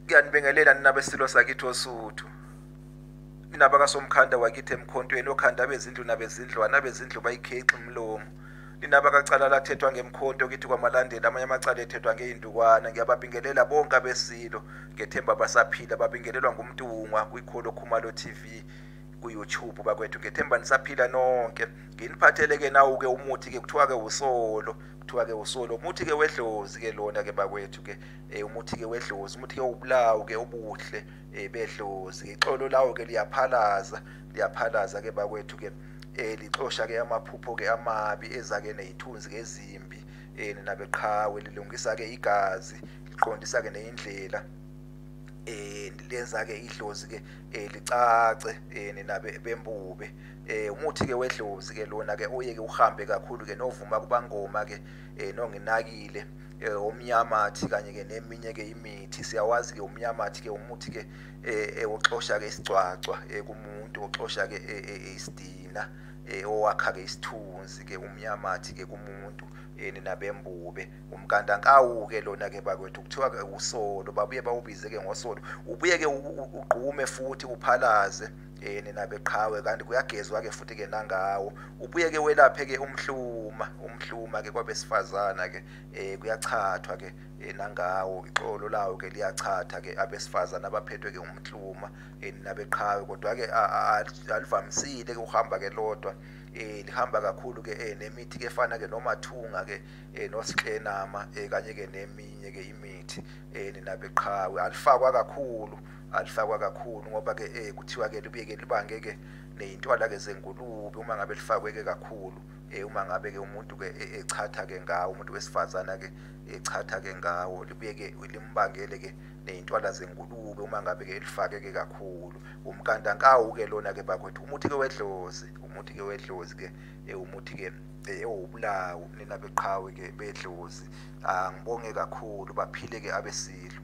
Ngiyanibingelela nina beSilo sakithi oSuthu. Nina bakaSomkhanda wakithi emkhontweni, okhanda bezindlu nabezindlwana, abezindlu bayikhexe umlomo. Nina bakacala lathethwa ngemkhonto kithi kwaMalandela, amanye amacala ethethwa ngey'ndukwana. Ngiyababingelela bonke abeSilo, ngethemba basaphila, babingelelwa nguMntungwa kwiKholo Khumalo TV ku-YouTube bakwethu. Ngethemba nisaphila nonke. Nginiphathele-ke nawu-ke umuthi-ke kuthiwa-ke usolo, kuthiwa-ke usolo, umuthi-ke wedlozi-ke lona-ke bakwethu-ke, umuthi-ke wedlozi, umuthi-ke owubulawu-ke obuhle bedlozi. Ixolo lawo-ke liyaphalaza, liyaphalaza-ke bakwethu-ke, lixosha-ke amaphupho-ke amabi eza-ke ney'thunzi-ke ezimbi, nina beqhawe, lilungisa-ke igazi, liqondisa-ke neyindlela, lenza-ke idlozi-ke licace, nina bembube. Umuthi-ke wedlozi-ke lona-ke uye-ke uhambe kakhulu-ke novuma kubangoma-ke, nonginakile, umnyamathi kanye-ke neminye-ke imithi. Siyawazi-ke umnyamathi-ke umuthi-ke oxosha-ke isigcwagcwa kumuntu, oxosha-ke isidina, owakha-ke isithunzi-ke umnyamathi-ke kumuntu, nina bembube. Umkandankawu-ke lona-ke bakwethu kuthiwa-ke usolo, babuye bawubize-ke ngosolo, ubuye-ke ugqume futhi uphalaze, nina beqhawe, kanti kuyagezwa-ke futhi-ke nangawo. Ubuye-ke welaphe-ke umhluma, umhluma-ke kwabesifazana-ke, kuyachathwa-ke nangawo, ixolo lawo-ke liyachatha-ke abesifazana abaphethwe-ke umhluma, nina beqhawe. Kodwa-ke alivamisile-ke ukuhamba-ke lodwa, lihamba kakhulu-ke nemithi-ke efana-ke nomathunga-ke, nosiklenama, kanye-ke neminye-ke imithi, nina beqhawe. Alifakwa kakhulu, alifakwa kakhulu ngoba-ke kuthiwa-ke libuye-ke libange-ke ney'ntwala-ke zengulube uma ngabe lifakwe-ke kakhulu, uma ngabe-ke umuntu-ke echatha-ke ngawo, umuntu wesifazana-ke echatha-ke ngawo, libuye-ke limbangele-ke ney'ntwala zengulube uma ngabe-ke lifake-ke kakhulu. Umkandankawu-ke lona-ke bakwethu, umuthi-ke wedlozi, umuthi-ke wedlozi-ke, umuthi-ke owubulawu, nina beqhawe-ke bedlozi. Angibonge kakhulu, baphile-ke abeSilo.